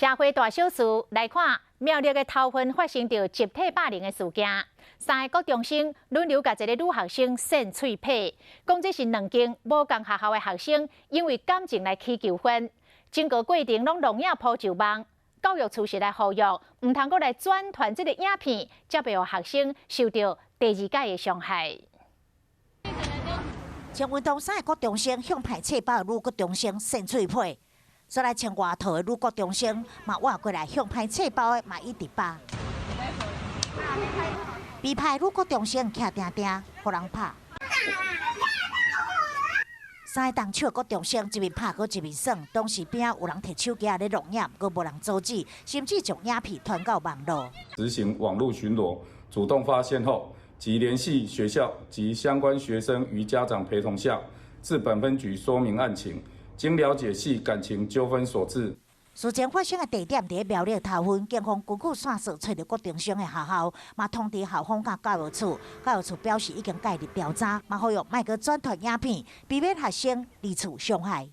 社會大小事來看，苗栗的頭份發生著集體霸凌的事件，三个國中生輪流共一个女學生扇喙䫌，講這是兩間無仝學校的學生因為感情來起糾紛，整個過程攏錄影鋪上網，教育處是來呼籲，毋通閣來轉傳這个影片，才袂予學生受著第二擺的傷害。穿運動衫的國中生向歹冊包的女國中生扇喙䫌。煞來穿外套的女國中生嘛倚過來向歹冊包的嘛一直拍。被拍的女國中生徛定定，予人拍。三个動手的國中生一面拍閣一面耍，當時邊仔有人提手機咧錄影，閣無人阻止，甚至將影片傳到網路。執行網路巡邏，主動發現後，即聯繫學校及相關學生於家長陪同下，至本分局說明案情。經了解係感情糾紛所致。事情發生的地點佇苗栗頭份，警方根據線索揣著國中生的學校，嘛通知校方佮教育處，教育處表示已經介入調查，嘛呼籲莫閣轉傳影片，避免學生二次傷害。